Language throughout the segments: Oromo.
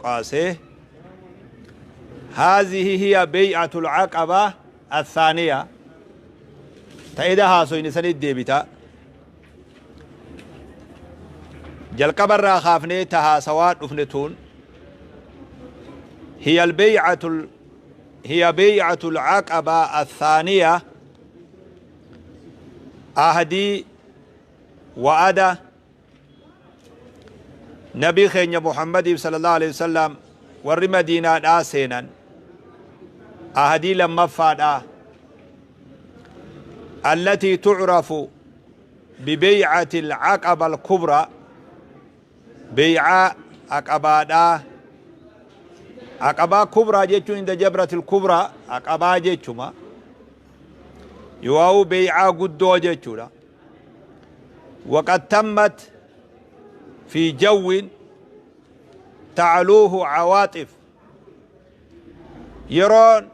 Cuqaasee. Haazihi hiya beey'atul aqaba athaaniya. Ta eda haasoyne sanit deebita. Jalqaba irraa kaafnee ta haasawaa dhufne tun hiya albeey'atul hiya beey'atul aqaba athaaniya ahdii wa'ada Nabii keenya Muhammadiif sallallahu alaihi wasallam warri Madiinaadhaa seenan ahadii lammaffaadhaa allatii tu'rafu bibey'ati al-aqaba al-kubra bey'aa aqabaadhaa aqabaa kubraa jechuun inda jabratil kubraa aqabaa jechuma yoo bey'aa guddoo jechuudha. وقد تمت في جو تعلوه عواطف يرون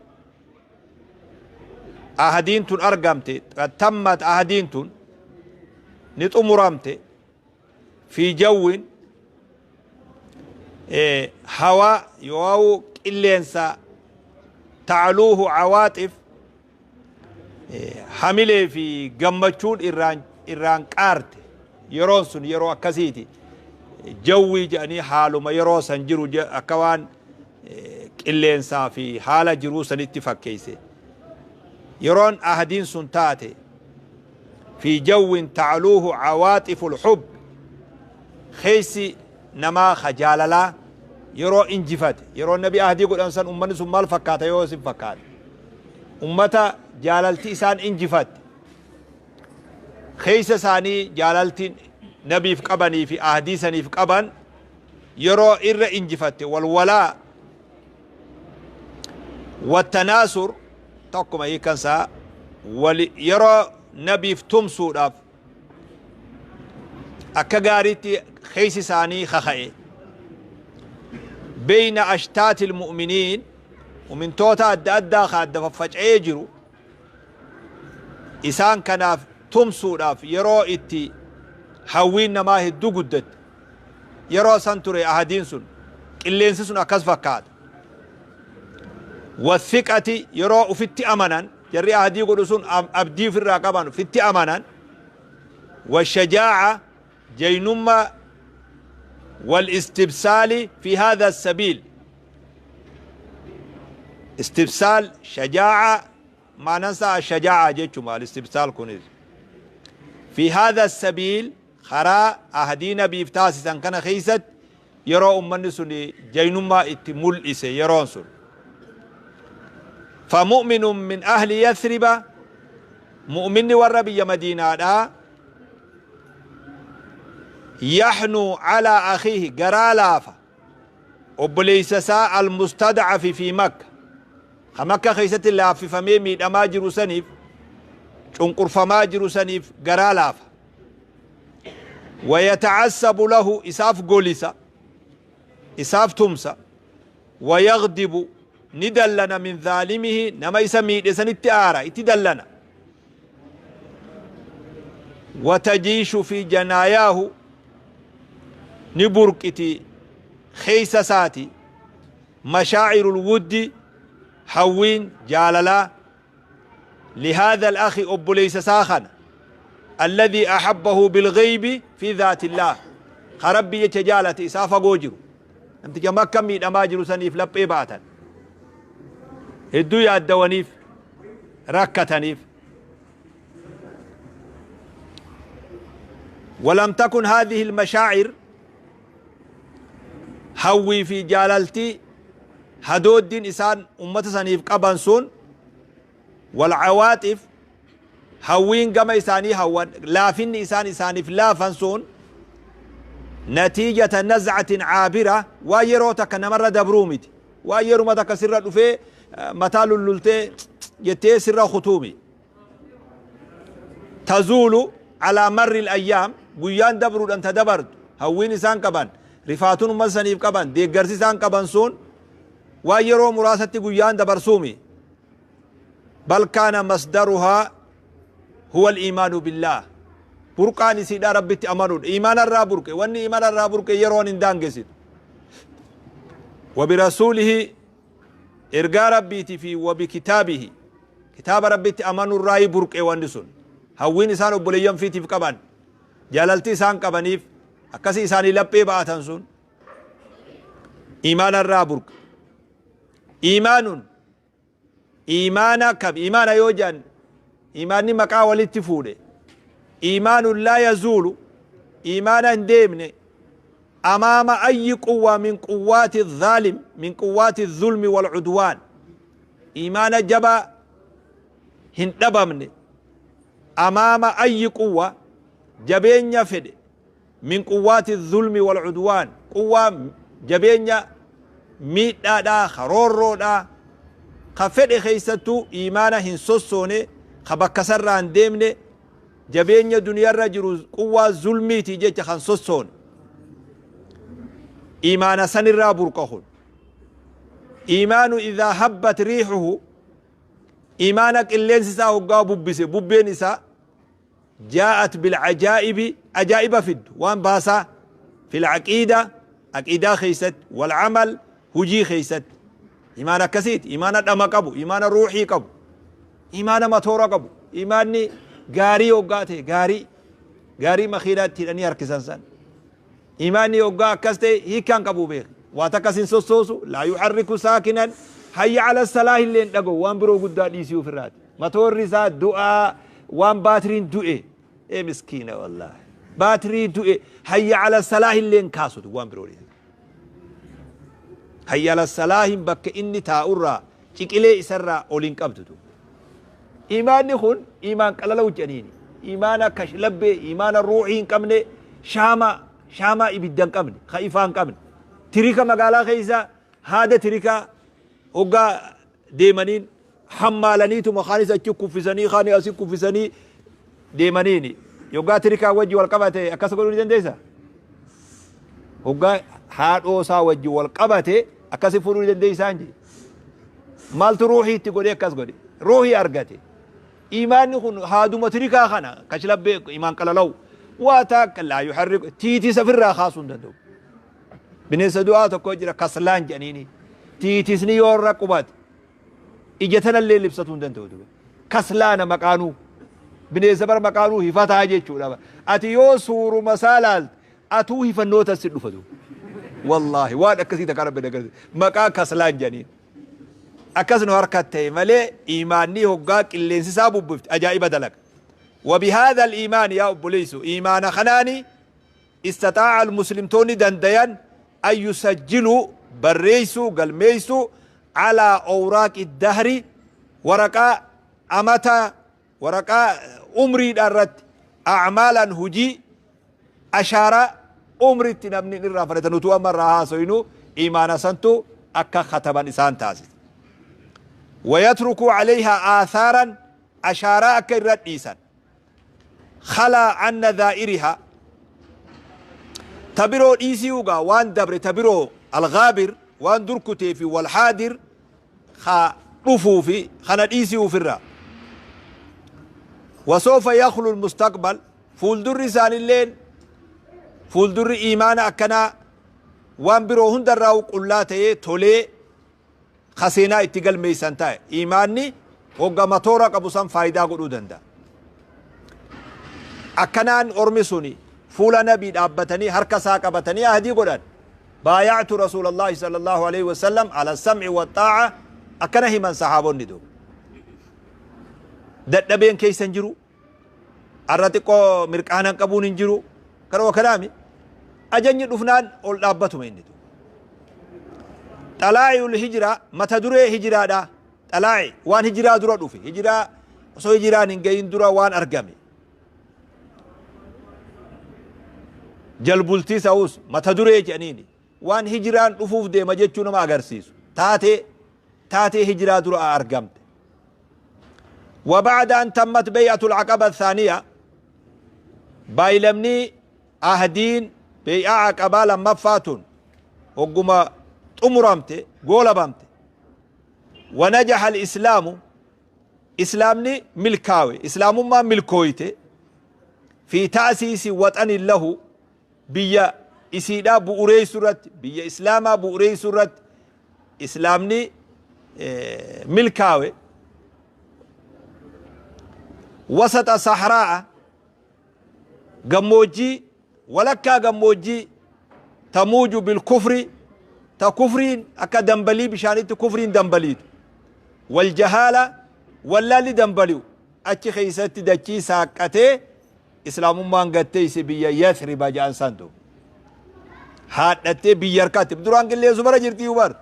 أهدين تون أرقمت قد تمت أهدين تون نتأمرمت في جو هواء يواو قلينسا تعلوه عواطف hamilee fi gammachuun irraan irraan qaarte. Yeroon sun yeroo akkasiiti. Jawwii jedhanii haaluma yeroo san jiru akka waan qilleensaa fi haala jiruu sanitti fakkeeyse. Yeroon ahdiin sun taate fi jawwin ta'luuhu cawaaxiful hub keeysi namaa ka jaalalaa yeroo injifate yeroo nabi ahdii godhan san ummanni sun maal fakkaata yoo isin fakkaate ummata jaalalti isaan injifatte keeysa isaanii jaalalti nabiif qabanii fi ahdii saniif qaban yeroo irra injifatte walwalaa wattanaasur tokkuma hiikansaa wali yeroo nabiif tumsuudhaaf akka gaariitti keeysi isaanii kaka'e beyna ashtaati ilmu'miniin mu'mintoota adda addaa ka adda faffaca'ee jiru isaan kanaaf tumsuudhaaf yeroo itti hawwiin namaa hedduu guddatte yeroo san ture ahadiin sun qilleensi sun akkas fakkaata wathiqati yeroo ufitti amanan jarri ahadii godhu sun abdii ofirraa qaban ufitti amanan washajaa'a jaynummaa والاستبسال في هذا السبيل استبسال شجاعة ما ننسى الشجاعة جيتشما الاستبسال كنز في هذا السبيل خرا أهدينا بيفتاسي كان خيست يرى أمني سني جينما اتمول إسي يرون سن فمؤمن من أهل يثرب مؤمن والربي مدينة دا يحنو على أخيه قرالافة وبليس ساء المستضعف في مكة خمكة خيست الله في فميمي أماجر سنيف شنقر فماجر سنيف قرالافة ويتعسب له إساف قوليسا إساف تمسا ويغضب ندلنا من ظالمه نما يسمي لسن التآرى اتدلنا وتجيش في جناياه نبركتي خيس ساتي مشاعر الود حوين جاللا لهذا الأخ أبو ليس ساخن الذي أحبه بالغيب في ذات الله خربي يتجالت إسافة قوجر أنت جمع كمي أماجر سنيف لب إباتا هدو يا الدوانيف ركتنيف ولم تكن هذه المشاعر هوي في جاللتي هدود دين إسان أمة سنيف قبنسون والعواطف هوين قم إساني هوان لافن إسان إساني في لافنسون نتيجة نزعة عابرة ويروتك نمر دبرومت ويرو متك سر في متال اللولتي يتي سر خطومي تزول على مر الأيام قيان دبرو أنت دبرت هوين إسان قبن رفاتون مسنيف قبن دي قرسي إسان قبنسون ويرو مراستي قيان دبرسومي بل كان مصدرها هو الإيمان بالله برقاني سيدا ربي أمانون إيمان الرابرك واني إيمان الرابرك يرون اندانجسد Wabirasuulihi, ergaa Rabbiiti fi wabikitaabihi, kitaaba Rabbitti amanurraayi burqe. Wanni sun, hawwiin isaan obboleeyyan fiitiif qaban, jaalalti isaan qabaniif, akkasi isaanii laphee ba'atan sun iimaanarraa burqe. Iimaanun iimaana kam? Iimaana yoo jedhan, iimaanni maqaa walitti fuudhe. Iimaanun laa yazuulu, iimaana hin deemne, amaama ayyi quwwaa min quwwaati dhaalim, min quwwaati dhulmi wal cudwaan, iimaana jabaa hin dhabamne, amaama ayyi quwwa, jabeenya fedhe, min quwwaati dhulmi wal cudwaan, quwwaa jabeenya miidhaadhaa ka roorroodhaa ka fedhe keessattuu iimaana hin sossoone, ka bakka sarraa hin deemne, jabeenya duniyarra jiru, quwwaa zulmiiti jecha kan sossoone, iimaana sanirraa burqa. Kun iimaanu idhaa habbat riixuhu, iimaana qilleensi isaa hoggaa bubbise, bubbeen isaa, jaa'at bilcajaa'ibi, ajaa'iba fiddu, waan baasaa, fil aqiida, aqiidaa keessatti, walcamal, hujii keessatti. Imaana akkasiiti, imaana dhama qabu, imaana ruuxii qabu, imaana matoora qabu. Imaanni gaarii hoggaa ta'e, gaarii gaarii makiinaatti hidhanii harkisan san, imaanni hoggaa akkas ta'e hiikkaan qabu beek, waa takkas hin sossoosu. Laa yuharriku saakinan, hayya ala salaa illee hin dhaga'u, waan biroo guddaa dhiisii ofirraati. Matoorri isaa du'aa, waan baatiriin du'e. Ee miskiina, wallaahi, baatirii du'e hayya ala salaa illee hin kaasutu, waan biroo dhiisi. Hayya ala salaahin bakka inni taa'urraa ciqilee isarraa ol hin qabdu. Imaanni kun imaan qalala jedhaniini, imaana kashlabbee, imaana ruuxii hin qabne, shaamaa shaamaa ibidda hin qabne, ka ifaa hin qabne. Tirika magaalaa keessa haada tirikaa hoggaa deemaniin hammaalaniituma kaanis achi kuffisanii, kaani asi kuffisanii deemaniini. Yoggaa tirikaa wajji wal qabate akkas godhuu ni dandeessa? Hoggaa haadhoo isaa wajji wal qabate akkasi fuudhuu ni dandeessaan jee? Maaltu ruuhii itti godhee akkas godhe? Ruuhii argate. Imaanni kun haaduma tirikaa kana kashlabbee, imaan qalalaw, waa takka laa yuharriku, tiitisa ofirraa kaasuu hin danda'u. Bineensa du'aa tokko jira, kaslaan jedhaniini. Tiitisni yoo irra qubate ija tanallee libsatuu hin danda'u. Duba kaslaana maqaanuu bineensa bara maqaanuu hifataa jechuudha. Ati yoo suuruma isaa laalte atuu hifannoota si dhufatu. Wallaahi, waan akkasii takka Rabbi dagarse maqaa kaslaan jedhaniin. Akkas nu harka ta'e malee, imaanni hoggaa qilleensi isaa bubbifte ajaa'iba dalaga. وبهذا الإيمان yaa obboleessu, iimaana kanaani, استطاع المسلمtoonni dandayan أن يسجلوا, barreeysuu, galmeeysuu, على أوراق الدهر, waraqaa amata, waraqaa umriidha irratti, أعمالا, hujii ashaaraa umritti namni irraa fudhatan. Utuu amma irraa haasoynu, imaana santu akka kataban isaan taasise. ويتركوا عليها آثارا, ashaaraa akka irra dhiisan, خلا عن نظائرها, ta biroo dhiisii ugaa, waan dabre ta biroo, الغابر, waan durkutee fi, والحاضر, ka dhufuu fi kana dhiisii ufirraa, وسوف يخلو المستقبل, fuuldurri isaanilleen, fuuldurri iimaana akkanaa waan biroo hundarraa qullaa ta'ee tolee kaseenaa itti galmeeysan ta'e. Iimaanni hogga matoora qabu san faayidaa godhuu danda'a. Akkanaan ormi suni fuula Nabii dhaabbatanii, harka isaa qabatanii ahdii godhan. بايعت رسول الله صلى الله عليه وسلم على السمع والطاعة, akkana himan sahaabonni. Du dadhabeen keeysan jiru, arra xiqqoo mirqaanan qabuun hin jiru, kanuma kanaami ajajni dhufnaan ol dhaabbatuma inni. Du طلائع الهجرة, mata duree hijiraadha. Xalaa'i waan hijiraa dura dhufe, hijiraa osoo hijiraan hin gahin dura waan argame, jalbultii sa'us mata duree jedhaniini, waan hijiraan dhufuuf deema jechuu nama agarsiisu, taatee taatee hijiraa dura argamte. وبعد أن تمت بيعة العقبة الثانية, baaylamni ahdiin beey'aa Aqabaa lammaffaatun hogguma xumuramte, goolabamte, ونجح الإسلام, islaamni milkaawe, islaamummaan milkooyte, في تأسيس وطن له, biyya isiidhaa bu'ureessu irratti, biyya islaamaa bu'ureessu irratti. Islaamni milkaawe wasaxa sahraa'a, gammoojjii, walakkaa gammoojjii, tamuuju bilkufri, ta kufriin akka dambalii bishaanitti kufriin dambaliitu, waljahaala, wallaalli dambali'u, achi keessatti dachii saaqqatee Islaamummaan gatteeyse biyya Yathriba ja'an santu haadhattee biyya harkaatti duraan qilleensu bara jirtii bar.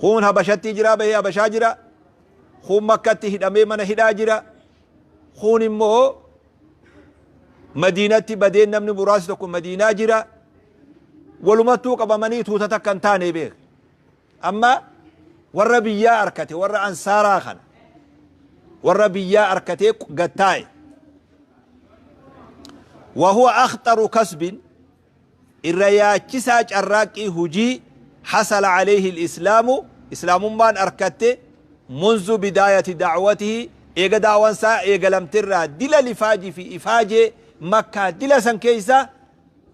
Kuun Habashatti hijiraa bahee Habashaa jira, kuun Makkatti hidhamee mana hidhaa jira, kuun immoo Madiinatti badeen namni muraasni tokko Madiinaa jira. Walumattuu qabamanii tuuta takka hin taane beek. Amma warra biyyaa arkate, warra Ansaaraa kana warra biyyaa arkatee gattaa'e. Wahuwa akhxaru kasbin, irra yaachisaa carraaqqii hujii, hasala alayhi al-islaamu, Islaamummaan arkatte, munzu bidaayati da'watihi, eega da'wan isaa eegalamterraa dila lifaaji fi ifaajee Makkaa dila san keessa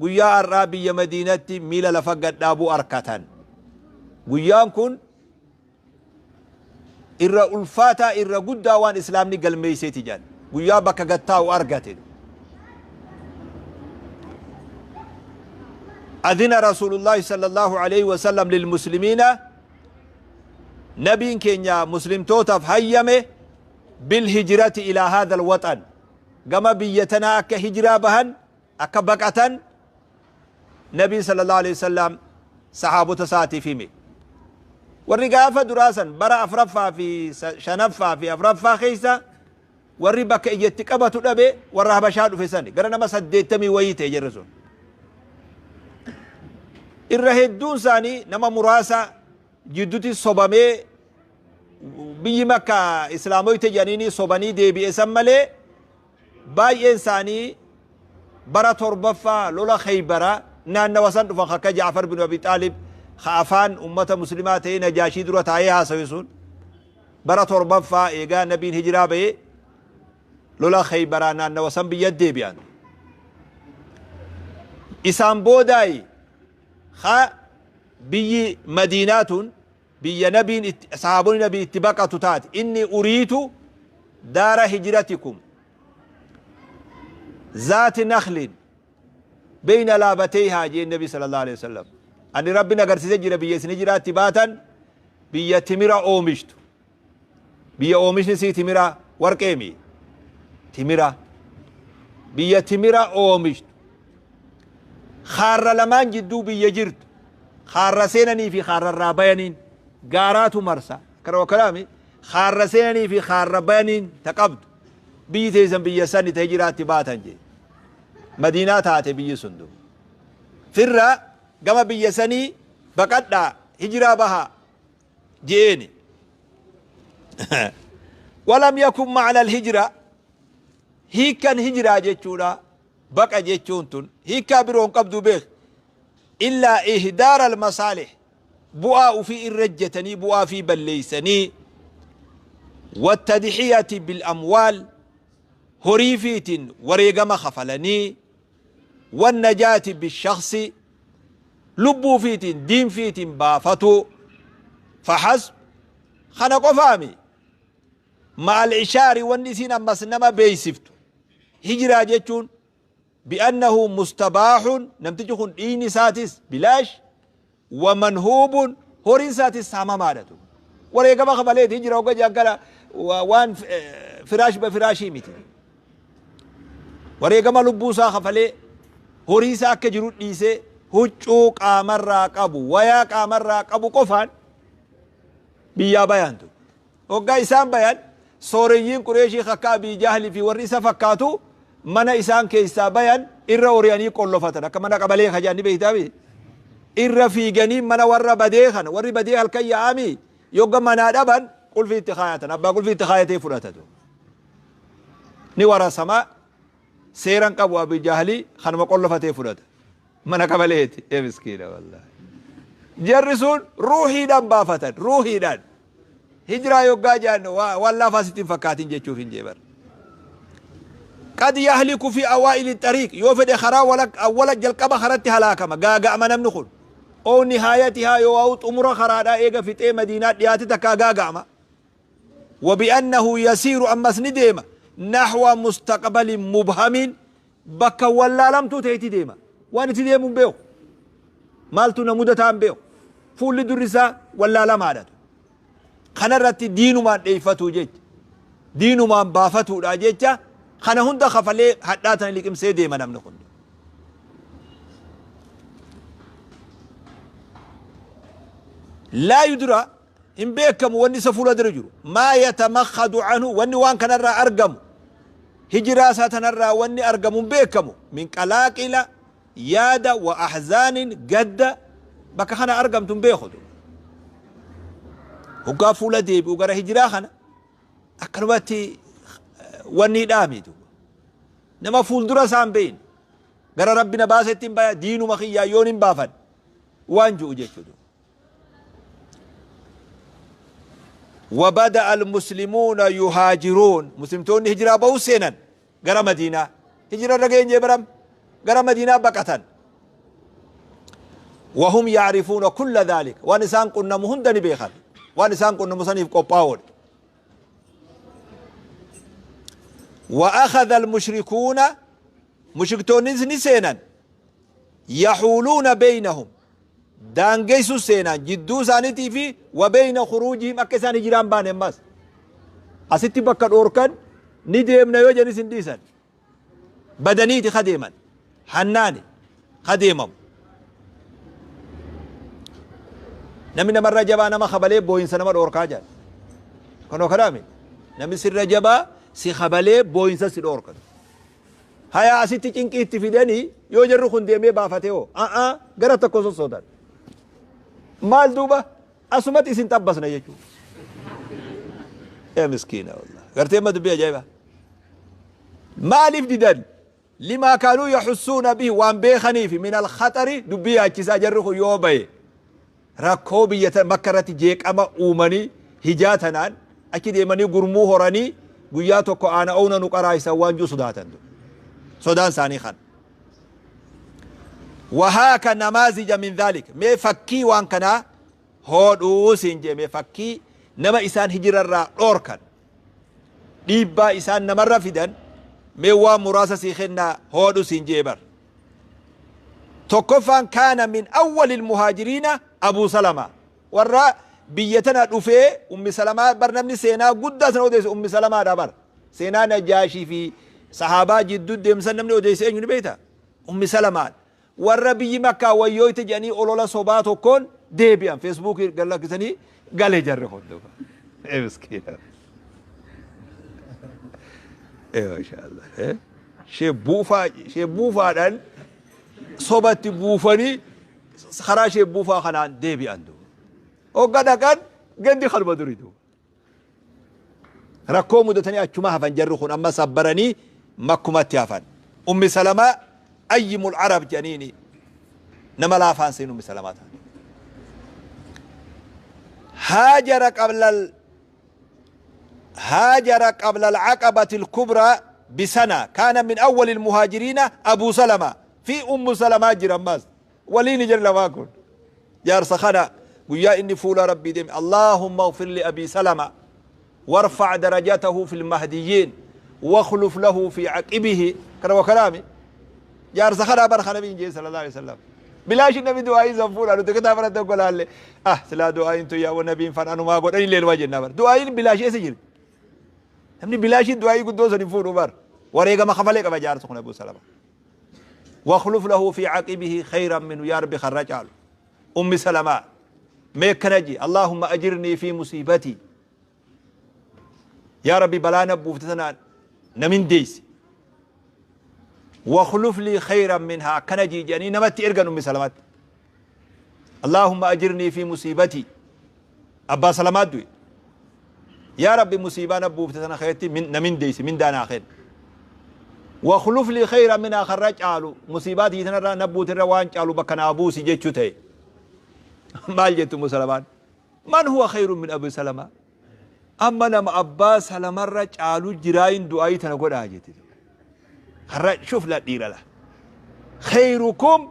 guyyaa har'aa biyya Madiinatti miila lafa gad dhaabuu arkatan. Guyyaan kun irra ulfaataa, irra guddaa waan Islaamni galmeeyseeti jedhan. Guyyaa bakka gad taa'u argate. Adina Rasuulullaahi sallallahu alaihi wasallam lilmuslimiina, nabiin keenya muslimtootaaf hayyame, bil hijrati ilaa haadha alwaxan, gama biyya tanaa akka hijiraa bahan, akka baqatan nabiin sallallahu alaihi wasallam sahaabota isaatiif hime. Warri gaafa duraa san bara afraffaa fi shanaffaa fi afraffaa keessa warri bakka ijatti qabatu dhabe warra Habashaa dhufe sani gara nama 80 wayii ta'e jarri sun. Irra hedduun isaanii nama muraasa jidduutti sobamee biyyi Makka Islaamoyte jedhanii sobanii deebi'e san malee, baay'een isaanii bara torbaffaa lola Kheybara naannawa san dhufan, akka Ja'far bin Abi Xaalib ka afaan ummata muslimaa ta'ee Najaashii dura taa'ee haasawe sun bara torbaffaa eegaa nabiin hijiraa ba'ee lola Kheybaraa naannawa san biyya deebi'an. Isaan boodaayi ka biyyi Madiinaa tun biyya nabiin itti, sahaabonni nabii itti baqatu taate. Inni uriitu daara hijratikum zaati nakhlin beyna laabateyhaa jeen nabi sallallahu alaihi wasallam. Ani Rabbin agarsiise jira biyya isin hijraatti baatan, biyya timira oomishtu, biyya oomishni sii timira, warqeemi timira, biyya timira oomishtu, kaarra lamaan jidduu biyya jirtu, kaarra seenanii fi kaarra irraa bayaniin gaaraatu marsa kana wakkalaami, kaarra seenanii fi kaarra bayaniin ta qabdu, biyyi teessan biyya sani ta hijiraatti baatan jee. Madiinaa taate biyyi sun. Du firra gama biyya sanii baqadhaa, hijiraa bahaa je'eeni. Walam yakun ma'ana alhijra, hiikkan hijiraa jechuudha, baqa jechuun tun hiikkaa biroo hin qabdu beek, illaa ihdaara almasaalih, bu'aa ufii irra jetanii bu'aa fi balleeysanii, wattadxiyati bilamwaal, horii fiitiin wareegama kafalanii, wannajaati bishakhsi, lubbuu fiitiin diin fiitiin baafatuu, fahasb, kana qofaami. Ma'al ishaari, wanni isiin ammas nama beeysiftu hijiraa jechuun, bi'annahu mustabaaxun, namtichi kun dhiigni isaatis bilaash, wa manhuubun, horiin isaatis saamamaadha. Tu wareegama kafaleeti hijira hogga jedhan kana waan firaash ba firaashii miti. Wareegama lubbuu isaa kafalee, horii isaa akka jiru dhiisee, huccuu qaamarraa qabu, wayaa qaamarraa qabu qofaan biyyaa bayaantu. Hoggaa isaan bayan sooreyyiin Qureeshii akka Abii Jahli fi warri isa fakkaatu mana isaan keessaa bayan irra ori'anii qollofatan, akka mana qabalee ka jedhan ni beektaami. Irra fiiganii mana warra badee kana, warri badee halkan yaa'ami yogga manaa dhaban qulfii itti kaayatan, abbaa qulfii itti kaayatee fudhatatu. Ni warasama, seeran qabu Abii Jahli kanuma qollofatee fudhata. Mana qabaleeti ee miskiina wallahi. Jarri sun ruuhiidhaan baafatan, ruuhiidhaan. Hijiraa yoggaa jedhan waan laafaa sitti hin fakkaatin jechuuf hin jee bar. Qad yahliku fi awaa'ili xariiq, yoo fedhe karaa awwala jalqaba karatti halaakama, gaaga'ama namni kun. Oo nihaayatihaa yoo xumura karaadhaa eega fixee Madiinaa dhiyaate takkaa gaaga'ama. Wabi'annahu yasiiru ammas ni deema naxwa mustaqbalin mubhamiin bakka wallaalamtuu ta'etti deema. Waan itti deemu hin beeku. Maaltu na mudataa hin beeku. Fuulli durri isaa wallaalamaadha. Kanarratti diinumaan dheeyfatuu jecha. Diinumaan baafatuudha jecha kana hunda kafalee hadhaa tana liqimsee deema namni kun. Laa yudra hin beekamu wanni isa fuula dura jiru. Maa yatamakhadu anhu wanni waan kanarraa argamu. Hijiraa isaa tanarraa wanni argamu hin beekamu. Min qalaaqila yaada wa ahzaanin gadda bakka kana argamtu hin beeku. Hoggaa fuula deebi'u gara hijiraa kana akkanumatti wanni dhaami duuba. Nama fuuldura isaa hin beekne gara Rabbi na baasetti hin baya diinuma kiyyaa yoon hin baafadhe waan ji'u jechuudha. وبدأ المسلمون يهاجرون مسلمتون هجرة بو سينن غرا مدينة هجرة رجين جبرم غرا مدينة بقتن وهم يعرفون كل ذلك ونسان قلنا مهندني بيخل ونسان قلنا مصنف قباول وأخذ المشركون مشركتون نسينا يحولون بينهم daangeysu seenaan jidduu isaaniitii fi wa beyna khuruujihim akka isaan hijiraan baane ammas asitti bakka dhoorkan ni deemna yoo jedhanis hin dhiisan badaniiti ka deeman hannaani ka deemamu namni namarra jabaa nama kabalee booyinsa nama dhoorkaa jedhan kanoo kanaami namni sirra jabaa si kabalee booyinsa si dhoorka Hayaa asitti cinqii itti fidanii yoo jarri kun deemee baafatee hoo a'aa gara tokko sossootan. Maal duuba asumatti isin xabbasna jechuudha. Ee miskiina wallah. Gartee amma dubbii ajaa'ibaa. Maaliif didan? Limaa kaanuu yaxussuuna bihi waan beekaniifi min alkhaxari dubbii yaachisaa jarri kun yoo baye rakkoo biyya tan makka irratti jeeqama uumanii hijaa tanaan achi deemanii gurmuu horanii guyyaa tokko aana oowna nu qaraaysan waan jiru sodaatan sodaan isaanii kana. Wahaaka namaazija min dhaalik mee fakkii waan kanaa hoodhuu siin jee mee fakkii nama isaan hijirarraa dhoorkan dhiibbaa isaan namarra fidan mee waan muraasa sii kennaa hoodhu siin jee bar. Tokkoffaan kaana min awwalil muhaajiriina Abuu Salamaa. Warra biyya tana dhufee Ummi Salamaa bar namni seenaa guddaa sana odeesse Ummi Salamaadha bar. Seenaa Najaashii fi sahaabaa jidduu deemsan namni odeesse eenyu ni beekta? Ummi Salamaadha. Warra biyyi Makkaa wayyooyte jedhanii olola sobaa tokkoon deebi'an. Feesbuukii gad lakkisanii gale jarri kun duuba. Ee miskiina. Ee maashaallah. Ee. Shee buufaa shee buufaadhaan sobatti buufanii karaa shee buufaa kanaan deebi'an duuba. Hogga dhaqan gandi kanuma durii duuba. Rakkoo mudatanii achuma hafan jarri kun amma sabbaranii makkumatti hafan. Ummi Salamaa ayyimul arab jedhaniini nama laafaan seen Ummi Salamaa taate. Haajara qablal هاجر قبل العقبة الكبرى بسنة كان من أول المهاجرين أبو سلمة في أم سلمة جرماس ولين جر لما كن جار سخنا ويا إني فول ربي دم اللهم اغفر لأبي سلمة وارفع درجاته في المهديين واخلف له في عقبه كان وكلامي Jaarsa kanaa bar ka nabiin jee sallallahu alaihi wasallam. Bilaashi nabi du'aa'ii san fuudha nuti kitaaba irratti tokko laalle. Ah silaa du'aa'iin tun yaa nabiin fan anumaa godhan illee numa jennaa bar. Du'aa'iin bilaashii eessa jirti? Namni bilaashii du'aa'ii guddoo san hin fuudhu bar. Wareegama kafalee qaba jaarsa kun Abuu Salama. Wakhluf lahu fi aqibihi khayran minhu yaa rabbi karra caalu. Ummi Salamaa mee akkana ji Allahumma ajirnii fi musiibatii. Yaa Rabbi balaa na buufte tanaan na mindeessi. Wakhluf lii khayran minhaa akkana jii jedhanii namatti ergan Ummi Salamaatti. Allahumma ajirnii fi musiibatii. Abbaa Salamaa du'e. Yaa Rabbi musiibaa na buufte tana keetti na mindeessi mindaa naa kenni. Wakhluf lii khayran minhaa karra caalu musiibaa tiyya tanarraa na buute irra waan caalu bakka naa buusi jechuu ta'e. Maal jettu Ummu Salamaan? Man huwa khayrun min Abi Salama? Amma nama abbaa Salamarra caalu jiraayin du'aayii tana godhaa jette. Har'a shuf la dhiira la. Khayrukum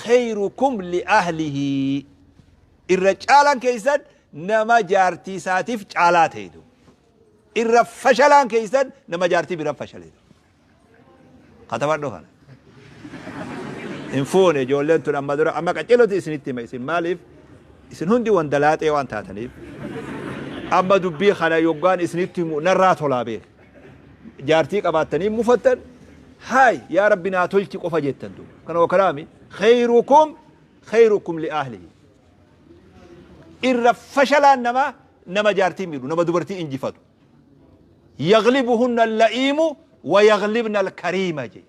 Khayrukum li ahlihi, irra caalaan keessan nama jaartii isaatiif caalaa ta'etu, irra fashalaan keessan nama jaartii bira fashaleetu. Katabadhu kana. Hin fuune ijoolleen tun amma dura, amma qaceeloti isinitti hima. Isin maaliif isin hundi wandalaaxee waan taataniif amma dubbii kana yoggaan isinitti himu narraa tolaa beek. Jaartii qabaattanii mufattan, haay yaa Rabbi naa tolchi qofa jettan duuba. Kana wakalaami khayrukum khayrukum li ahlihi. Irra fashalaan namaa nama jaartii miidhu, nama dubartii injifatu. Yaglibuhunna al-la'iimu wa yaglibna al-kariima je.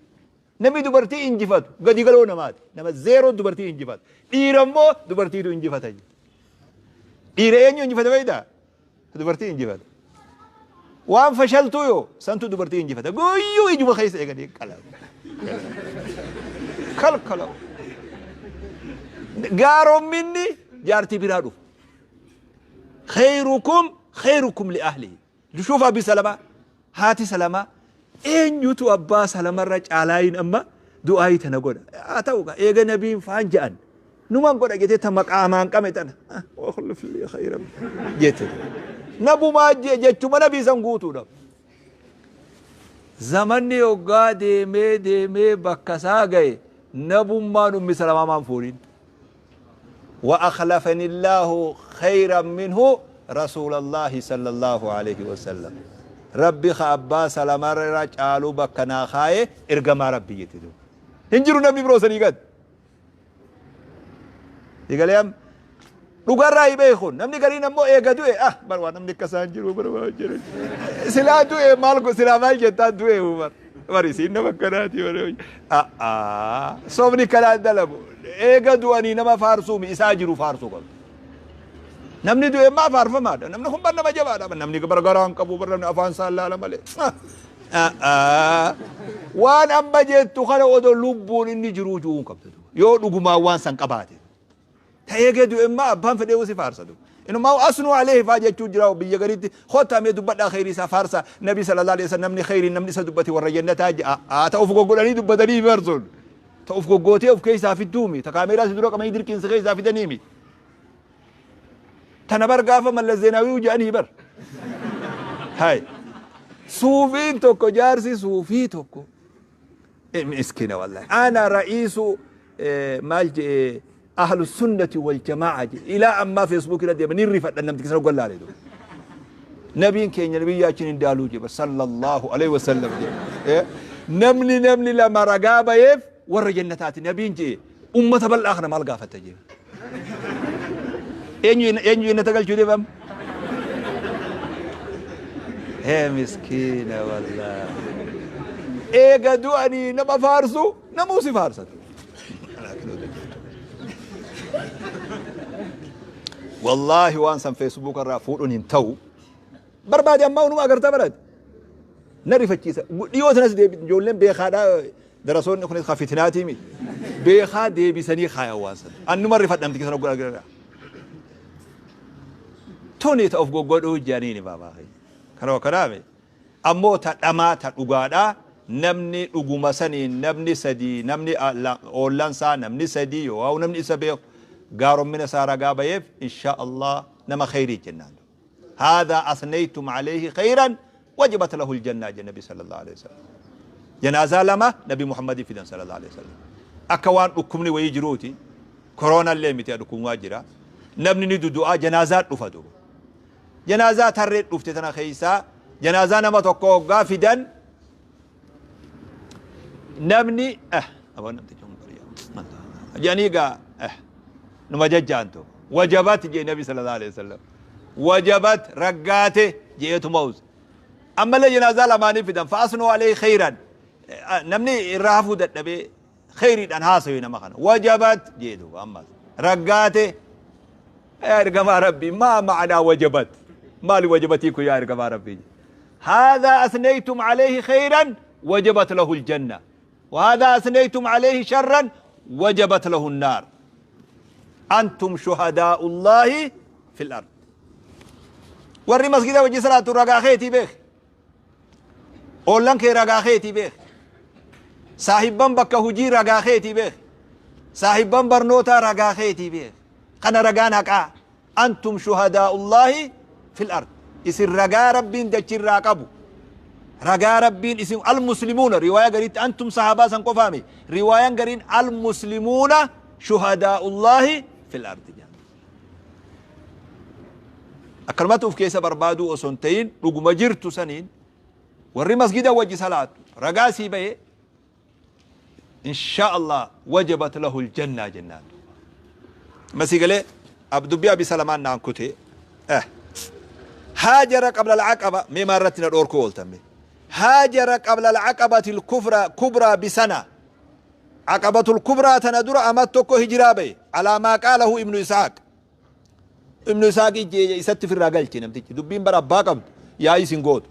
Namni dubartii injifatu gadi galoo namaati. Nama zeeroo dubartii injifata. Dhiira immoo dubartiitu injifata je. Dhiira eenyu injifata beektaa? Dubartii injifata. Waan fashaltuu yoo santu dubartii injifata. Guyyuu ijuma keessa eeganii qalamu. Kalkalamu. Gaaromminni jaartii biraa dhufu. Khayrukum khayrukum li ahlihi. Shuuf Abi Salamaa, haati Salamaa eenyutu abbaa Salamarra caalaayin amma du'aayii tana godha. Haa ta'u gaa eega nabiin faan ja'an numan godha jetee ta maqaamaan qame tana wakhlif lii khayran jette. Nabumaa jechuma nabii san guutuudhaaf. Zamanni hoggaa deemee deemee bakka isaa gaye nabummaan Ummi Salamaa maan fuudhin. وأخلفني الله خيرا منه رسول الله صلى الله عليه وسلم. Rabbi ka abbaa Salamarra caalu bakka naa kaaye ergamaa Rabbi jette duuba. Hin jiru namni biroo sanii gad. Digalee am dhugarraa hin beekun namni gariin ammoo eega du'e, ah bar waan namni akka isaan jiru bar waan jiru. Silaa du'e maal silaa maal jettaan du'e bar. Bar isiin nama akkanaati bar. Ah ah sobni kanaan dalagu eega du'anii nama faarsuumi isaa jiru faarsuu qabdu. Namni du'e maa faarfamaadha. Namni kun bar nama jabaadha. Namni bar garaa hin qabu, bar namni afaan isaa laala malee. Waan amma jettu kana odoo lubbuun inni jiruu ju'uu hin qabdu. Yoo dhugumaan waan san qabaate. Ta'ee gee du'e immaa abbaan fedhee si faarsa. Inumaa asnuu alayhi faa jechuu jira biyya gariitti, kottaa mee dubbadhaa, khayrii isaa faarsa, Nabi sallallahu alaihi wasallam namni khayrii namni isa dubbate warra jannataa ja'a. Haa ta'uuf goggodhanii dubbatanii farsuun. Ta'uuf goggootee of keessaa fidduumi. Ta kaameeraa si dura qabanii dirqiin si keessaa fidaniimi. Tana bar gaafa Mallas Zeenaawii jedhanii bar. Hay. Suufiin tokko, jaarsi suufii tokko. Miskiina wallahi. Ana ra'iisu maal jedhe, ahlu sunnati wal jamaa'a jedhe. Ilaa ammaa Facebook irra deema ni rifadha namti sana gollaale duuba. Nabiin keenya nabiyyaa achiin hin daaluu jedhe sallallahu alaihi wasallam jedhe. Namni lama ragaa bayeef warra jannataati nabiin jedhe, ummata bal'aa kana maal gaafata jedhe. Eenyu eenyu jannata galchuu deemam? Hee miskiina wallaahi. Eega du'anii nama faarsu namuu si faarsatu. Wallaahi waan san Facebook irraa fuudhuun hin ta'u. Barbaade ammaa unuma agartaa barate. Na rifachiisa. Dhiyoo sanas ijoolleen beekaadhaa, darasoonni kunis ka fitinaatii miti. Beekaa deebisanii kaayan waan sana. Annuma rifadha namtichi sana godha. Tuni ta of goggodhuu jedhaniini baabaa keenya. Kanuma kanaami. Ammoo ta dhamaa ta dhugaadhaa, namni dhuguma saniin namni sadii, namni oollaan isaa namni sadii yoo namni isa beeku gaarommina isaa ragaa bayeef, insha Allah nama khayrii jennaan. Haadhaa asnaytum alayhi khayran wajabat lahu aljanna jedhe Nabi sallallahu alayhi wasallam. Janaazaa lama Nabi Muhammadii fidan sallallahu alayhi wasallam. Akka waan dhukkubni wayii jiruuti, koroonallee miti, dhukkubumaa jira. Namni ni dudu'aa, janaazaa dhufa duuba. Janaazaa tarree dhufte tana keessaa janaazaa nama tokko hoggaa fidan, namni aboo namticha kun bari'a jedhanii gaa numa jajjaan tokko wajabat jee Nabi sallallahu alaihi wasallam, wajabat raggaate jeetuma us. Ammallee janaazaa lamaanii fidan, fa'asnuu alayhi khayran, namni irraa hafuu dadhabee khayriidhaan haasawe nama kana, wajabat jee duuba ammas raggaate. Yaa ergamaa Rabbii, maa ma'anaa wajabat? Maali wajabatii kun yaa ergamaa Rabbii? Haadhaa asnaytum alayhi khayran wajabat lahu aljanna وهذا أثنيتم عليه شرا وجبت له النار، أنتم شهداء الله في الأرض. Warri masgida wajji salaatu ragaa keetii beek, oollan kee ragaa keetii beek, saahibban bakka hujii ragaa keetii beek. Saahibban barnootaa ragaa keetii beek. Kana ragaan haqaa. Antum shuhadaa'ullaahi fil ard. Isin ragaa Rabbiin dachirraa qabu. Ragaa Rabbiin isin al-muslimuuna riwaayaa gariitti antum sahaabaa san qofaami. Riwaayaan gariin al-muslimuuna shuhadaa'ullaahi fil ardi jedhan. Akkanumatti uf keessa barbaaduu osoo hin ta'in dhuguma jirtu saniin warri masgida wajji salaatu ragaa sii bahe insha Allah wajabat lahu aljanna jennaan. Masii galee dubbii Abi Salamaan naan kute. Haajara qabla al-aqaba mee maa irratti na dhoorkuu ooltan mee. Haajara qabla al-aqabati al-kufra kubraa bisana. Aqabatul kubraa tana dura amat tokko hijiraa bahe. Alaa maa qaalahu Ibnu Isaaq. Ibnu Isaaq isatti firraa galche namtichi. Dubbiin bara abbaa qabdu yaa'ii sin gootu.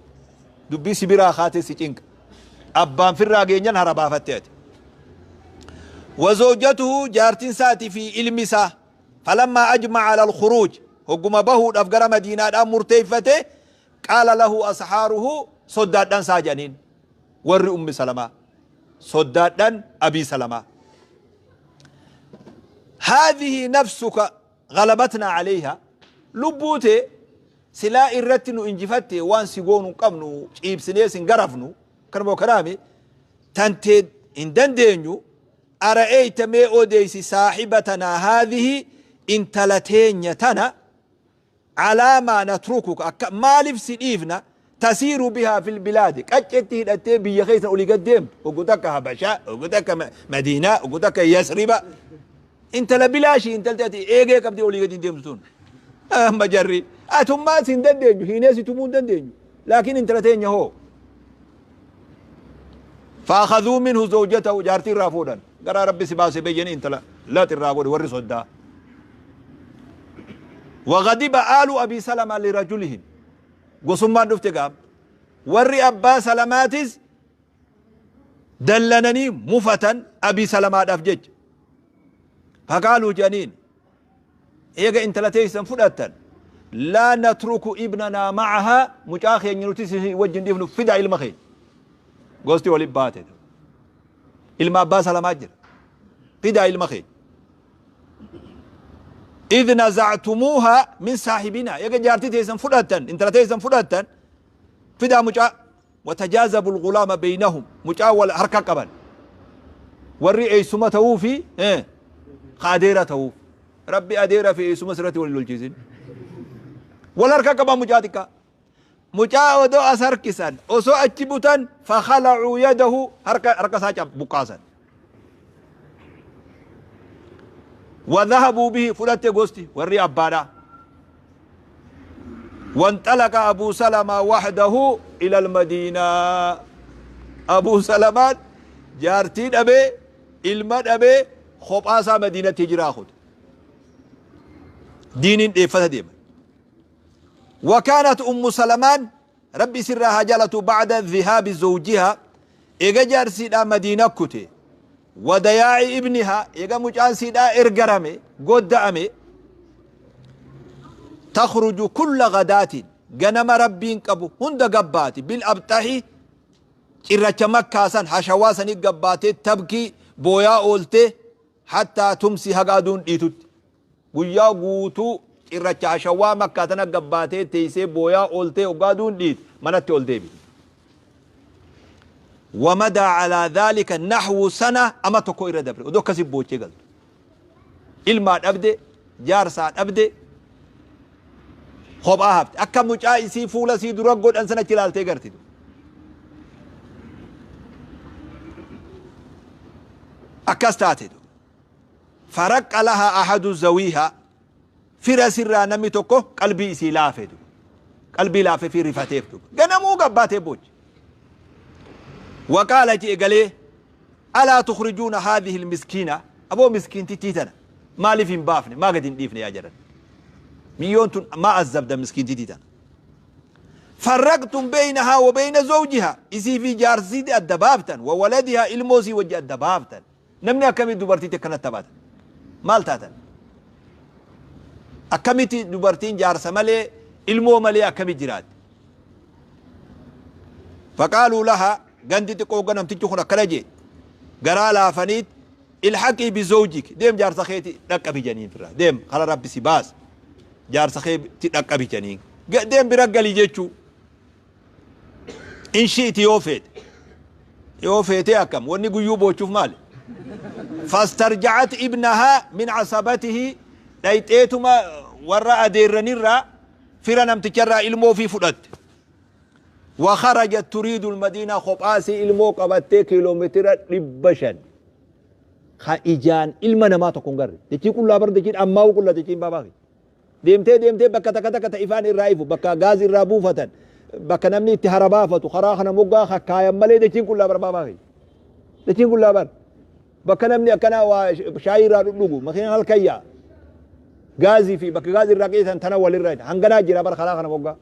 Dubbii si biraa kaatee si cinqa. Abbaan firraa geenyan hara baafatte ati. Wazawjatuhu jaartiin isaatii fi ilmi isaa falammaa ajma'a alal khuruuj hogguma bahuudhaaf gara madiinaadhaan murteeffate qaala lahu ashaaruhu soddaadhan isaa jedhaniin warri ummi salamaa soddaadhan abii salamaa haadhihi nafsuka galabatnaa alayha lubbuu tee silaa irratti nu injifatte waan si goonu hin qabnu ciibsinee sin garafnu kanuma kanaami tantee hin dandeenyu ara'eeyta mee odeeysi saahibatanaa haadhihi intala teenya tana Alaa maa natrukuka akka maaliif si dhiifna tasiiru bihaa fil bilaadi qaccetti hidhattee biyya keessa olii gad deemtu oggu takka Habashaa oggu takka Madiinaa oggu takka Yasriba intala bilaashii intalti ati eegee qabdee olii gadi hin deemtu tun amma jarri atummaa si hin dandeenyu hiinee si tumuu hin dandeenyu laakiin intala teenya hoo faakhadhuu minhu zawjatahu jaartii irraa fuudhan garaa rabbi si baase beyyanii intala lax irraa godhe warri soddaa Waghadiba aalu Abii Salamaa lirajulihim. Gosummaan dhufte gaam. Warri abbaa Salamaatis dallananii mufatan Abii Salamaadhaaf jecha. Faqaaluu jedhaniin eega intala teessan fudhattan laa natruku ibnanaa ma'ahaa mucaa keenya nuti isin wajjin dhiifnu fidaa ilma keenya. Gosti waliin baate. Ilma abbaa Salamaa jira. Fidaa ilma keenya. Idh naza'tumuuhaa min saahibinaa eega jaartii teessan fudhattan intala teessan fudhattan fidaa mucaa watajaazabu lgulaama beynahum mucaa wal harka qaban warri eessuma ta'uu fi ka adeera ta'uuf rabbi adeera fi eessuma sirratti wal hin lolchiisin wal harka qaban mucaa xiqqaa mucaa odoo as harkisan osoo achi butan fakhalacuu yadahu harka harka isaa buqqaasan wadhahabuu bihi fudhatte gosti warri abbaadha wanxalaqa abuu salamaa waxdahu ila almadiinaa abuu salamaan jaartii dhabee ilma dhabee kophaa isaa madiinatti hijiraa kute diiniin dheeffata deema Wakaanat ummu salamaan Rabbi isirraa haa jaalatu ba'da dhihaabi zawjihaa eega jaarsiidhaa madiina kute wadayaa'i ibnihaa eega mucaan siidhaa ergarame godda'ame takhruju kulla gadaatin ganama Rabbiin qabu hunda gabbaati bil abxahi cirracha makkaa san hashawaa sanii gabbaatee tabkii booyaa ooltee hattaa tumsi haga aduun dhiitutti Guyyaa guutuu cirracha hashawwaa Makkaa tana gad baatee teeysee booyaa ooltee hoggaa aduun dhiite manatti ol deebite. Wamadaa alaa dhaalika naxwu sana ama tokko irra dabre odoo akkasi boochee galtu. Ilmaa dhabde, jaarsaa dhabde, kophaa hafte. Akka mucaa isii fuula isii dura godhan sana achi ilaaltee garti. Akkas taate. Faraqqa lahaa ahadu zawiihaa fira isirraa namni tokko qalbii isii laafe duba. Qalbii laafe fi rifateef duba. Ganamuu gabbaatee boochi. Waqaala je'e galee alaa tukhrijuuna haadhihi almiskiina aboo miskiintittii tana maaliif hin baafne maa gadi hin dhiifne yaa jaran. Miyyoon tun maa azzabda miskiintittii tana. Farraqtum beeynahaa wa beeyna zawjihaa isii fi jaarsisiitti adda baaftan wa waladihaa ilmoo isii wajji adda baaftan. Namni akkamii dubartiitti akkanatti taphata? Maal taatan? Akkamitti dubartiin jaarsa malee ilmoo malee akkami jiraatti? Faqaaluu laha gandi xiqqoo hogga namtichi kun akkana jee garaa laafaniit Ilhaqii bizawjik, deem jaarsa keeti dhaqqabi janiin firraa. Deem kara Rabbi si baase jaarsa keeti dhaqqabi janiin. Deem bira gali jechuu. In shi'ti yoo feete. Yoo feetee akkam wanni guyyuu boochuuf maali? Fastarja'at ibnahaa min asabatihi dhayxeetuma warra adeerranirraa fira namticharraa ilmoo ofii fudhatte. Wa kharajat turiidu almadiina kophaa isii ilmoo qabattee kiiloomeetira 500 ka ijaan ilma namaa tokko hin garre. Dachii qullaa bar dachiin ammaa'uu qulla dachiin baabaa kiyya. Deemtee deemtee bakka takka takka ta ifaan irraa ifu bakka gaazii irraa buufatan bakka namni itti hara baafatu karaa kana moggaa kakkaayan malee dachiin qullaa bar baabaa kiyya. Dachiin qullaa bar. Bakka namni akkanaa waa shaayii irraa dhudhugu makiinaan halkan yaa'a. Gaazii fi bakka gaazii irraa qeessan tana walirra hanganaa jira bar karaa kana moggaa.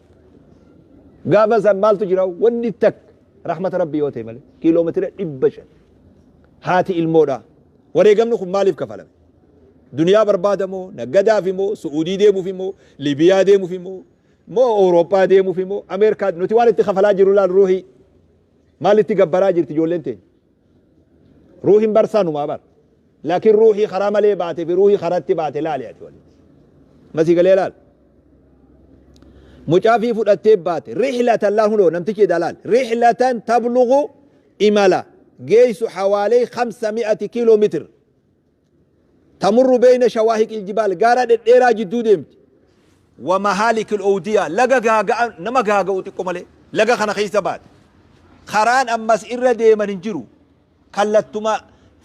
Gaafa san maaltu jira wanni takka rahmata rabbii yoo ta'e malee kiiloomeetira 500 haati ilmoodha. Wareegamni kun maaliif kafalame? Duniyaa barbaada moo naggadaaf moo Su'uudii deemuuf moo Libiyaa deemuuf moo moo Awurooppaa deemuuf moo Ameerikaa nuti waan itti kafalaa jiru laal ruuhii maalitti gabbaraa jirti ijoolleen teenya. Ruuhin bar sanumaa bar. Laakiin ruuhii karaa malee baate fi ruuhii karatti baate laali ati waliin. Masii galee laal. Mucaa fi fudhattee baate. Rihlatan laal hunoo namtichi edaa laal. Rihlatan tablugu imala geessu hawaalee 500 kiiloo meetir. Tamurru beeyna shawaahiqil jibaal gaara dhedheeraa jidduu deemti. Wa mahaalikil owdiyaa laga gaaga'a nama gaaga'u xiqqo malee laga kana keessa baate. Karaan ammas irra deeman hin jiru. Kallattuma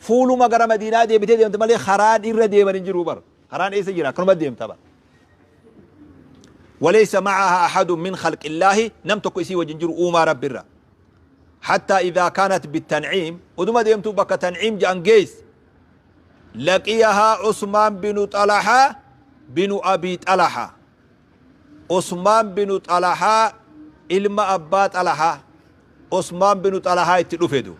fuuluma gara Madiinaa deebitee deemte malee karaan irra deeman hin jiru bar. Karaan eessa jira? Akkanuma deemta bar. Walaysa ma'aha ahadun min khalqillaahi nam tokko isii wajjin jiru uumaa Rabbirra. Hattaa idhaa kaanat bitan'iim oduma deemtuu bakka tan'iim jedhan geesse. Laqiyahaa Usmaan binu Xalahaa binu Abii Xalahaa. Usmaan binu Xalahaa ilma abbaa Xalahaa. Usmaan binu Xalahaa itti dhufe du.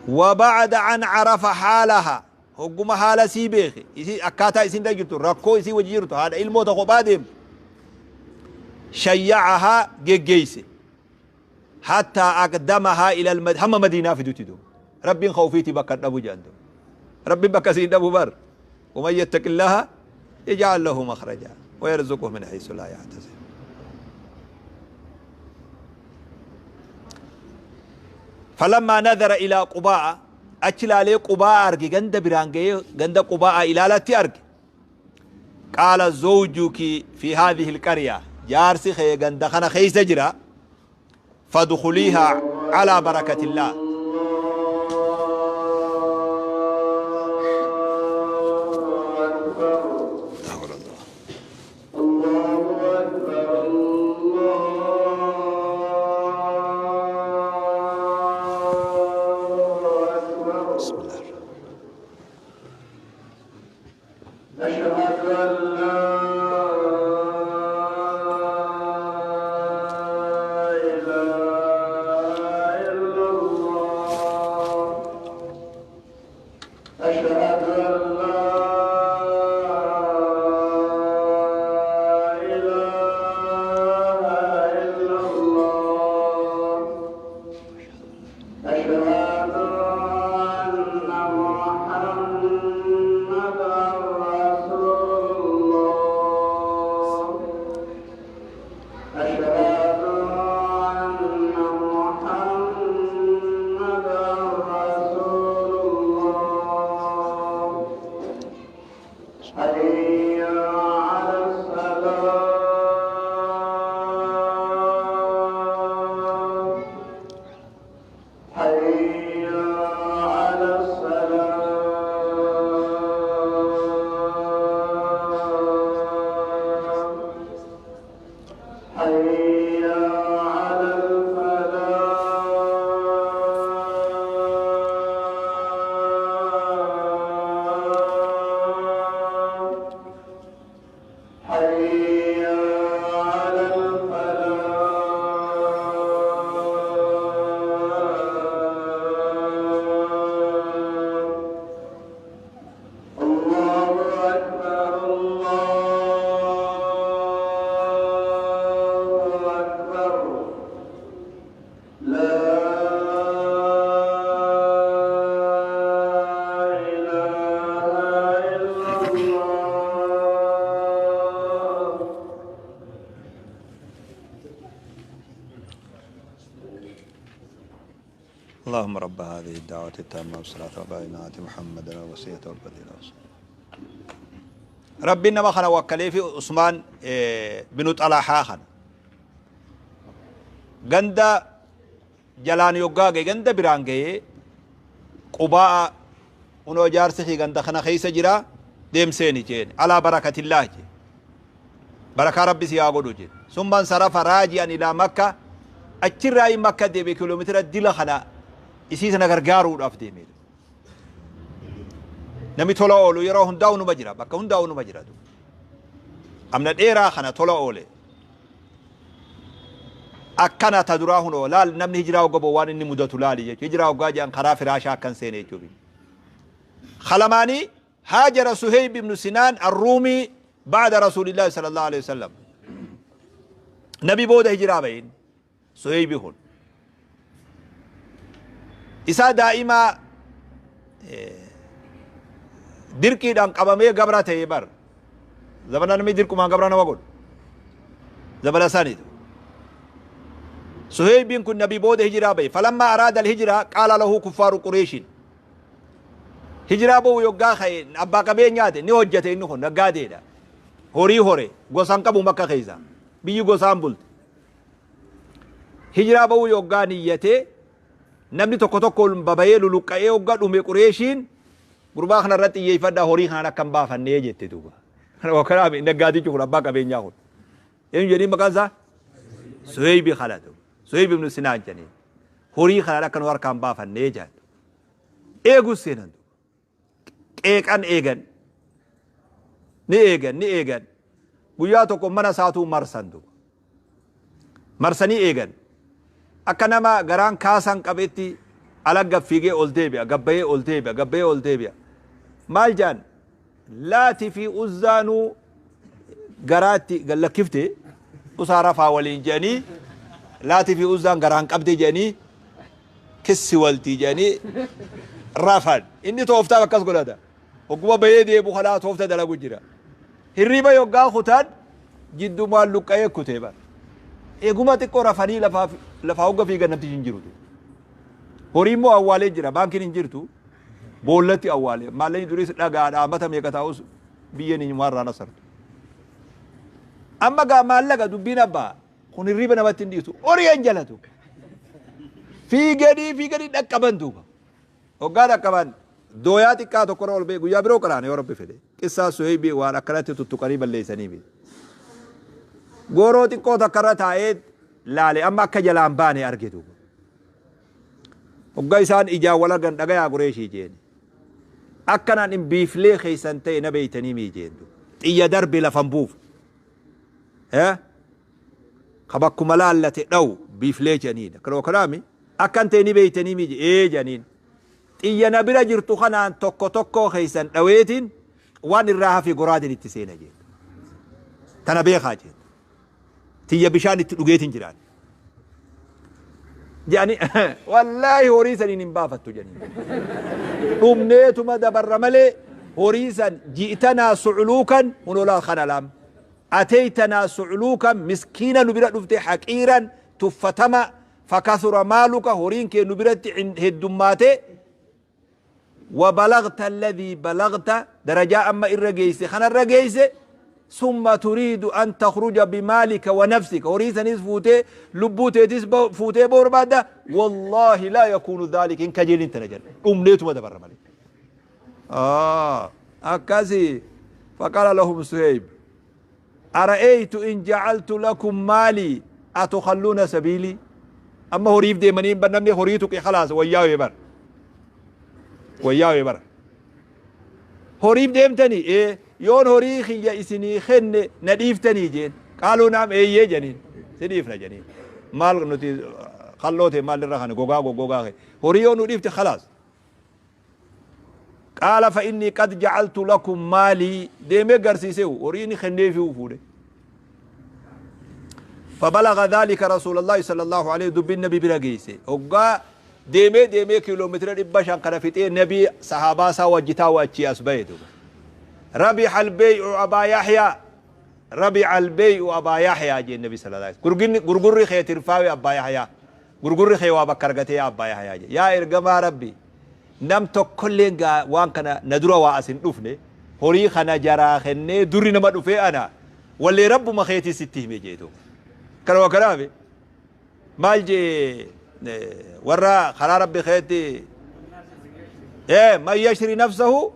Wa ba'da an arafa haalaha. Hogguma haala sii beeke. Isii akkaataa isin irra jirtu rakkoo isii wajji jirtu haadha ilmoo ta kophaa deemtu. Shayyacahaa geggeeyse. Hattaa aqdamahaa ilal hamma madiinaa fidutti duuba. Rabbiin ka ufiitii bakka hin dhabu jedhan duuba. Rabbiin bakka sii hin dhabu bar. Waman yattaqillaha yaj'al lahu makhraja wa yarzuquhu min haysu laa yahtasib. Falammaa nadara ilaa qubaa'a achi ilaalee qubaa'a arge ganda biraan ga'ee ganda qubaa'a ilaalatti arge. Qaala zawjuki fi haadhihi alqarya jaarsi kee ganda kana keessa jira fadkhuliiha alaa barakatillah. أشهد أن لا إله إلا الله أشهد أن لا إله إلا الله أشهد أن محمدا رسول الله أشهد أن محمدا رسول الله حي على الصلاة حي على الصلاة حي على الفلاح حي على الفلاح الله أكبر الله أكبر لا اللهم رب هذه الدعوة التامة والصلاة والقائمة آت محمدا الوسيلة والفضيلة. ربي nama kana wakkalee fi Usmaan binu Xalahaa kana ganda jalaan yoggaa gahe, ganda biraan gahee, Qubaa unoo jaarsi fi ganda kana keessa jira, deemseeni jeen. Alaa barakatillah jee, barakaa Rabbi si haa godhu jeen. ثم انصرف راجعا إلى مكة. Achirraa Makka deebe. Kiiloomeetira dila kana isii sana gargaaruudhaaf deeme. Namni tola oolu yeroo hundaa'u numa jira, bakka hundaa'u numa jira. Amna dheeraa kana tola oole akkana ta duraa hunoo laal. Namni hijiraa hogga boo waan inni mudatu laali jechuudha. Hijiraa hoggaa jedhan karaa firaashaa akkan seene jechuudha. Khalamaanii هاجر سهيب بن سنان الرومي بعد رسول الله صلى الله عليه وسلم. نبي booda hijiraa bahin. Suheybi kun isaa daa'ima dirqiidhaan qabamee gabra ta'e bar. Zamana namni dirqumaan gabra nama godhu zamana sanitu. Suheybiin kun Nabi booda hijiraa bahe. فلما أراد الهجرة قال له كفار قريش. Hijiraa ba'u yoggaa ka'e, abbaa qabeenyaate, ni hojjete. Inni kun naggaadeedha, horii hore, gosaan qabu. Makka keessa biyyi gosaan bulte. Hijiraa ba'uu yoggaa niyyatee, namni tokko tokko babayee luluqqa'ee hoggaa dhume, Qureeshiin gurbaa kana irratti xiyyeeffadhaa, horii kanaan akka hin baafannee jette duuba. Kanaaf naggaadichi kun, abbaa qabeenyaa kun, eenyu jedhiin maqaan isaa? Suheybi kana, Suheybi ibnu Sinaan jedhanii, horii kanaan akka nu harkaan baafannee jedhan. Eegus seenan, qeeqan, eegan, ni eegan, ni eegan. Guyyaa tokko mana isaatuu marsan duuba. Marsanii eegan. Akka nama garaan kaasan qabetti ala fiigee ol deebi'a, gabbayee ol deebi'a, gabbayee ol deebi'a. Maal jaan? Laati fi Uzzaanuu garaatti gallakkifte usaa rafaa waliin jedhanii, Laati fi Uzzaan garaan qabde jedhanii, kissi waltii jedhanii rafan. Inni tooftaaf akkas godhata. Hogguma bahee deebu kanaa toofta dalagu jira. Hirriba yoggaa kutaan jiddumaan luqqa'ee kutee bara. Eeguma xiqqoo rafanii lafaa hogga fiigan namtichi hin jiru. Horii immoo awwaalee jira, baankiin hin jirtu. Boollatti awwaale. Maallaqni duris dhagaadha, mata meeqa taa'us biyyeen hin warraa nasartu. Amma gaa maallaqa dubbiin abbaa kun hirriba namatti hin dhiisu. Horii hin jalatu. Fiiganii fiiganii dhaqqaban duuba. Hoggaa dhaqqaban dooyaa xiqqaa tokkorra ol ba'e. Guyyaa biroo qaraane yoo Rabbi fedhe. Qissaa Suheybii waan akkanatti tuttuqanii balleessanii miti. Gooroo xiqqoo takkarra taa'ee laale, amma akka jalaan baane arge duuba. Hoggaa isaan ijaan wal argan, dhagayaa Qureeshii jeeni. Akkanaan hin biiflee keessan ta'e na beeytanii mii jeen duuba. Xiyya darbe lafan buufu. Ka bakkuma laallate dhawu biiflee jedhaniin. Kanuma kanaami akkan ta'e ni beeytanii mii ee jedhaniin. Xiyya na bira jirtu kanaan tokko tokkoo keessan dhaweetiin waan irraa hafe goraadeen itti seena jeen. Tana beekaa jeen. Tiyya bishaan itti dhugeetiin jiraan. Jedhanii, wallaahi horii saniin hin baafattu jedhanii. Dhumneetuma dabarra malee horii san. جئتنا صعلوكا hunolaa kana laam. أتيتنا صعلوكا miskiina nu bira dhufte, حقيرا tuffatama. فكثر مالك horiin kee nu biratti heddummaate. وبلغت الذي بلغت درجة أما إرجيس خنا الرجيس. ثم تريد أن تخرج بمالك ونفسك horii sanis fuutee lubbuu teetis fuutee barbaadda. والله لا يكون ذلك إن كجيل تنجل أمنيت دبر مالك أكاسي. فقال لهم سهيب: أرأيت إن جعلت لكم مالي أتخلون سبيلي؟ أما horiif deemanii namni horii tuqe خلاص wayyaa bar, wayyaa bar. Horiif deemtanii ee yoon horii kiyya isinii kenne na dhiiftanii jeen. قالوا نعم eeyyee janiin, si dhiifna janiin. Maal nuti kalloo ta'e maal irra kana gogaa goggogaa horii yoo nu dhiifte خلاص. قال فإني قد جعلت لكم مالي. Deemee garsiisee horii inni kenneefii fuudhe. فبلغ ذلك رسول الله صلى الله عليه. Dubbiin Nabi bira geesse. Hoggaa deemee deemee kiiloomeetira 500 kana fixee, Nabi sahaabaa isaa wajji taa'u achii as bahe duuba. ربح البيع أبا يحيى، ربح البيع أبا يحيى jeen Nabi صلى الله عليه. Gurgurri kee tirfaawe, abbaa Yahyaa. Gurgurri kee waa bakka argatee yaa abbaa Yahyaa jedhe. Yaa ergamaa Rabbi, nam tokkolleen gaa waan kana na dura waa as hin dhufne, horii kana jaraa kennee durri nama dhufee ana wallee Rabbuma keetii sitti hime jee duuba. Kanuma kanaaf maal jee warra karaa Rabbi keetti man yashri nafsahu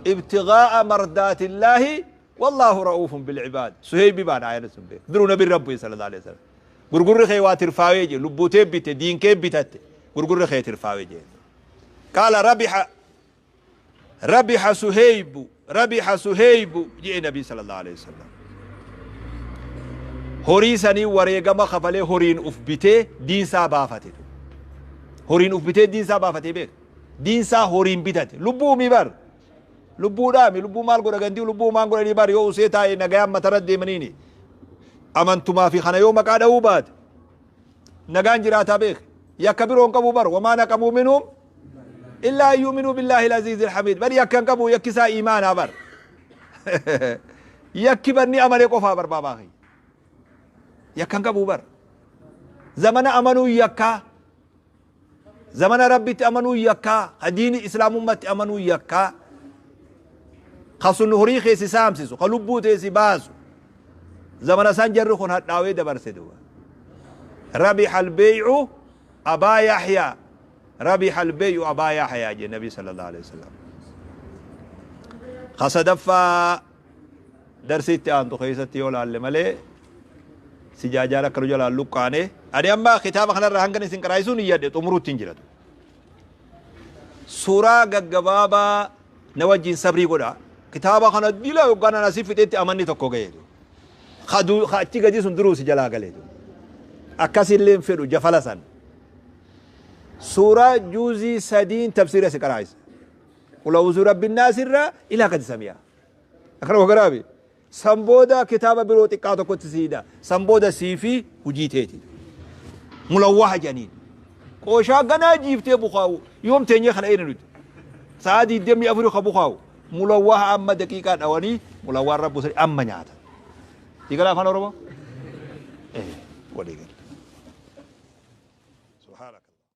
ibtighaa'a mardaatillaahi wallaahu ra'uufun bil ibaad. Suheybi baana ayana sun beeku. Duruu nabi Rabbi sallallahu alaihi wasallam. Gurgurri kee waa tirfaawee jee, lubbuu tee bitte, diin kee bitatte, gurgurri kee tirfaawee jee. Qaala rabiha rabiha Suheybu rabiha Suheybu jee nabi sallallahu alaihi wasallam. Horii sanii wareegama kafalee horiin uf bitee diinsaa baafate. Horiin uf bitee diinsaa baafatee beeka. Diinsaa horiin bitate. Lubbuu mi bar. Lubbuudhaami lubbuu maal godha gandii lubbuu maal godhanii bar yoo usee taa'e nagayaan matarra deemaniini. Amantumaa fi kana yoo maqaa dha'uu baate nagaan jiraataa beek. Yakka biroo hin qabu bar wamaa naqamuu minhum illaa an yu'minuu billaahi al-aziizi al-hamiid. Bari yakka hin qabu, yakki isaa iimaanaa bar. Yakki bar ni amane qofaa bar baabaa kiyya. Yakka hin qabu bar. Zamana amanuu yakkaa. Zamana Rabbitti amanuu yakkaa. Ka diini islaamummatti amanuu yakkaa. Ka sun horii kee si saamsisu, ka lubbuu tee si baasu. Zamana san jarri kun hadhaawee dabarse duuba. Rabiha al-beey'u Abaa Yahyaa, Rabiha al-beey'u Abaa Yahyaa jee Nabi sallallahu alaihi wasallam. Ka sadaffaa darsii itti aantu keessatti yoo laalle malee sijaajaan akka nu jalaan luqqaane. Ani amma kitaaba kanarraa hangan isin qaraayisuun hin yaadde xumuruutti hin jiratu. Suuraa gaggabaabaa na wajjin sabrii godha. Kitaaba kana dila yookaan ana si fixetti amanni tokko ga'e. Ka achi gadi sun duruu si jalaa gale. Akkasillee hin fedhu jafala san. Suuraa juuzii sadiin tafsiira si qaraayisa. Qul a'uuzu rabbin naas irraa ilaa gadi samiyaa. Akkana wagaraabi. San booda kitaaba biroo xiqqaa tokkotti si hidha. San booda sii fi hujii teeti. Mulawwaha jedhaniin. Qooshaa ganaa jiiftee bukaa'u. Yoom teenyee kana eena nuti. Sa'a 24 ka bukaa'u. Mulawwaha amma daqiiqaa dhawanii mulawwaan rabbu sadi amma nyaatan. Sii gala afaan Oromoo? Walii gala.